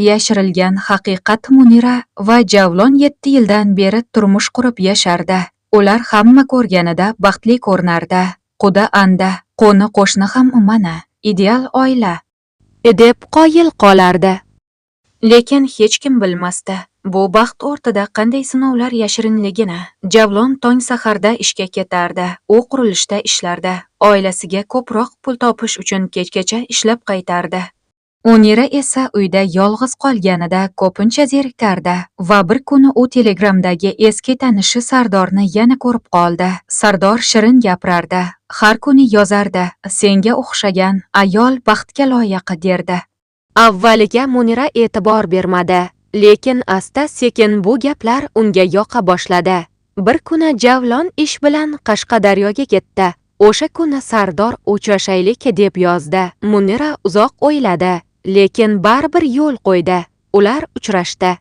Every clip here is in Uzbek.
Yashirilgan haqiqat. Munira va Javlon 7 yildan beri turmush qurib yashardi. Ular hamma ko'rganida baxtli ko'rinardi. Quda anda, qo'ni qo'shni ham mana, ideal oila deb qoyil qolardi. Lekin hech kim bilmasdi, bu baxt ortida qanday sinovlar yashirinligini. Javlon tong saharda ishga ketardi. U qurilishda ishlardi. Oilasiga ko'proq pul topish uchun kechgacha ishlab qaytardi. Munira esa uyda yolg'iz qolganida ko'pincha zerikardi va bir kuni u Telegramdagi eski tanishi Sardorni yana ko'rib qoldi. Sardor shirin gapirardi. Har kuni yozardi, "Senga o'xshagan ayol baxtga loyiq", derdi. Avvaliga Munira e'tibor bermadi, lekin asta-sekin bu gaplar unga yoqa boshladi. Bir kuni Javlon ish bilan Qashqadaryoga ketdi. O'sha kuni Sardor "Uchrashaylik" deb yozdi. Munira uzoq o'yladi, lekin baribir yo'l qo'ydi. Ular uchrashdi.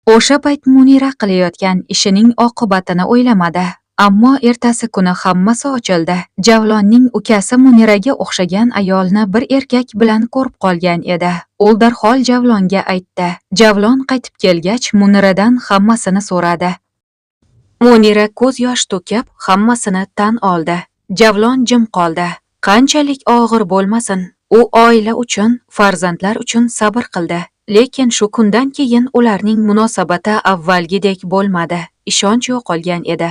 O'sha payt Munira qilayotgan ishining oqibatini o'ylamadi. Ammo ertasi kuni hammasi ochildi. Javlonning ukasi Muniraga o'xshagan ayolni bir erkak bilan ko'rib qolgan edi. U darhol Javlonga aytdi. Javlon qaytib kelgach, Muniradan hammasini so'radi. Munira ko'z yosh to'kib, hammasini tan oldi. Javlon jim qoldi. Qanchalik og'ir bo'lmasin, u oila uchun, farzandlar uchun sabr qildi. Lekin shu kundan keyin ularning munosabati avvalgidek bo'lmadi. Ishonch yo'qolgan edi.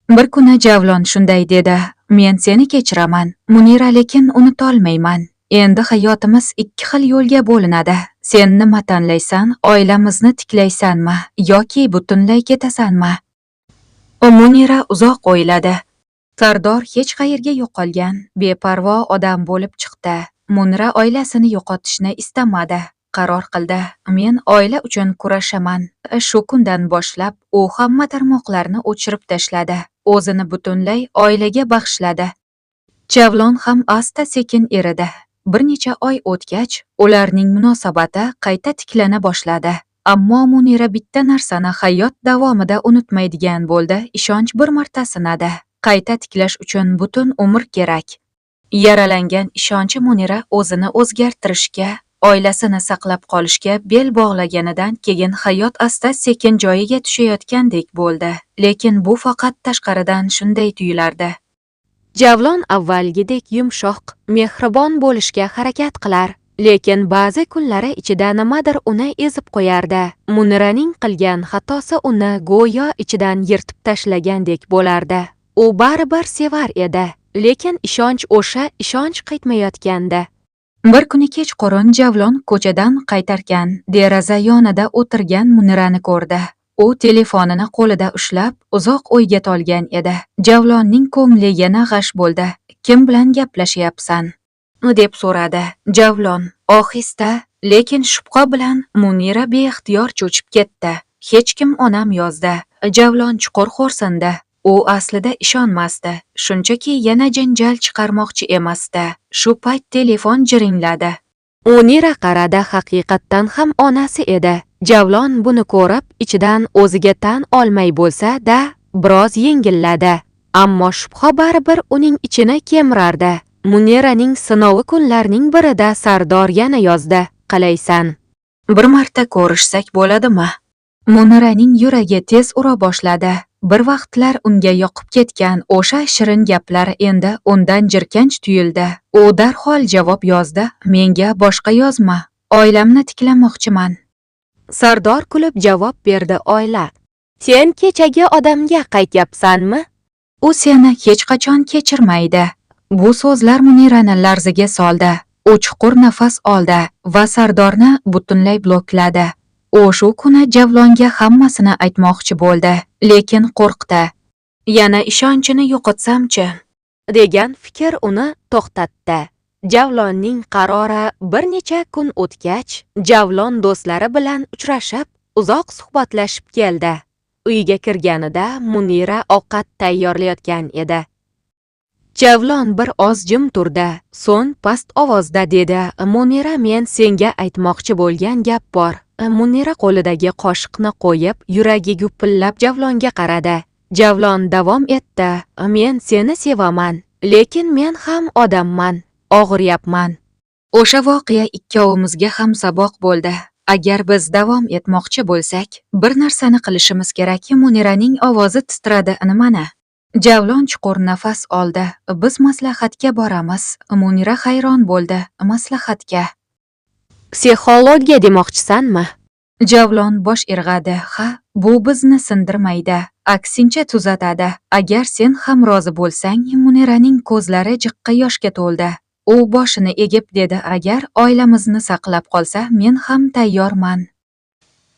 Bir kuni Javlon shunday dedi: "Men seni kechiraman, Munira, lekin unutolmayman. Endi hayotimiz ikki xil yo'lga bo'linadi. Sen nima tanlaysan? Oilamizni tiklaysanmi yoki butunlay ketasanmi?" Munira uzoq o'yladi. Sardor hech qayerga yo'qolgan, beparvo odam bo'lib chiqdi. Munira oilasini yo'qotishni istamadi. Qaror qildi: "Men oila uchun kurashaman." Shu kundan boshlab u hamma tarmoqlarni o'chirib tashladi. O'zini butunlay oilaga bag'ishladi. Javlon ham asta-sekin eridi. Bir necha oy o'tgach, ularning munosabati qayta tiklana boshladi. Ammo Munira bitta narsani hayot davomida unutmaydigan bo'ldi: ishonch bir marta sinadi. Qayta tiklash uchun butun umr kerak. Yaralangan ishonchi. Munira o'zini o'zgartirishga, oilasini saqlab qolishga bel bog'laganidan keyin hayot asta-sekin joyiga tushayotgandek bo'ldi. Lekin bu faqat tashqaridan shunday tuyulardi. Javlon avvalgidek yumshoq, mehribon bo'lishga harakat qilar, lekin ba'zi kunlari ichida nimadir uni ezib qo'yardi. Muniraning qilgan xatosi uni go'yo ichidan yirtib tashlagandek bo'lardi. U baribir sevar edi, lekin ishonch, o'sha ishonch qaytmayotgandi. Bir kuni kechqurun Javlon ko'chadan qaytarkan, deraza yonida o'tirgan Munirani ko'rdi. U telefonini qo'lida ushlab, uzoq o'yga tolgan edi. Javlonning ko'ngli yana g'ash bo'ldi. "Kim bilan gaplashyapsan?" deb so'radi Javlon ohista, lekin shubha bilan. Munira beixtiyor cho'chib ketdi. "Hech kim, onam yozdi." Javlon chuqur xo'rsindi. U aslida ishonmasdi. Shunchaki yana janjal chiqarmoqchi emasdi. Shu payt telefon jiringladi. Munira qaradi, haqiqatdan ham onasi edi. Javlon buni ko'rib, ichidan o'ziga tan olmay bo'lsa-da, biroz yengilladi. Ammo shubha baribir uning ichini kemirardi. Muniraning sinovi. Kunlarning birida Sardor yana yozdi: "Qalaysan? Bir marta ko'rishsak bo'ladimi?" Muniraning yuragi tez ura boshladi. Bir vaqtlar unga yoqib ketgan o'sha shirin gaplar endi undan jirkanch tuyuldi. U darhol javob yozdi: "Menga boshqa yozma. Oilamni tiklamoqchiman." Sardor kulib javob berdi: "Oila? Sen kechagi odamga qaytyapsanmi? U seni hech qachon kechirmaydi." Bu so'zlar Munirani larzaga soldi. U chuqur nafas oldi va Sardorni butunlay blokladi. U shu kuni Javlonga hammasini aytmoqchi bo'ldi, lekin qo'rqdi. "Yana ishonchini yo'qotsam-chi?" degan fikr uni to'xtatdi. Javlonning qarori. Bir necha kun o'tgach, Javlon do'stlari bilan uchrashib, uzoq suhbatlashib keldi. Uyga kirganida Munira ovqat tayyorlayotgan edi. Javlon bir oz jim turdi, so'ng past ovozda dedi: "Munira, men senga aytmoqchi bo'lgan gap bor." Munira qo'lidagi qoshiqni qo'yib, yuragi gupillab Javlonga qaradi. Javlon davom etdi: "Men seni sevaman, lekin men ham odamman, og'riyapman. O'sha voqea ikkovimizga ham saboq bo'ldi. Agar biz davom etmoqchi bo'lsak, bir narsani qilishimiz kerak. Muniraning ovozi titradi. Nimani? Javlon chuqur nafas oldi. Biz maslahatga boramiz. Munira hayron bo'ldi. Maslahatga. Psixologga demoqchisanmi? Javlon bosh irg'adi. Ha, bu bizni sindirmaydi, aksincha tuzatadi. Agar sen ham rozi bo'lsang, Muniraning ko'zlari jiqqa yoshga to'ldi. U boshini egib dedi: Agar oilamizni saqlab qolsa, men ham tayyorman.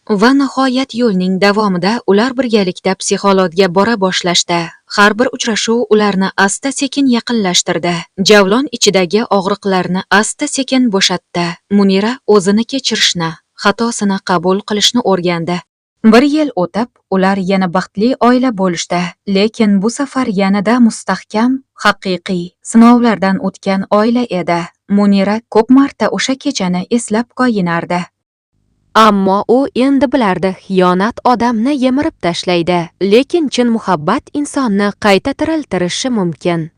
Va nihoyat yo'lning davomida ular birgalikda psixologga bora boshlashdi. Har bir uchrashuv ularni asta-sekin yaqinlashtirdi. Javlon ichidagi og'riqlarni asta-sekin bo'shatdi. Munira o'zini kechirishni, xatosini qabul qilishni o'rgandi. Bir yil o'tib, ular yana baxtli oila bo'lishdi, lekin bu safar yanada mustahkam, haqiqiy sinovlardan o'tgan oila edi. Munira ko'p marta o'sha kechani eslab koyinardi. Ammo u endi bilardi, xiyonat odamni yemirib tashlaydi, lekin chin muhabbat insonni qayta tiriltirishi mumkin.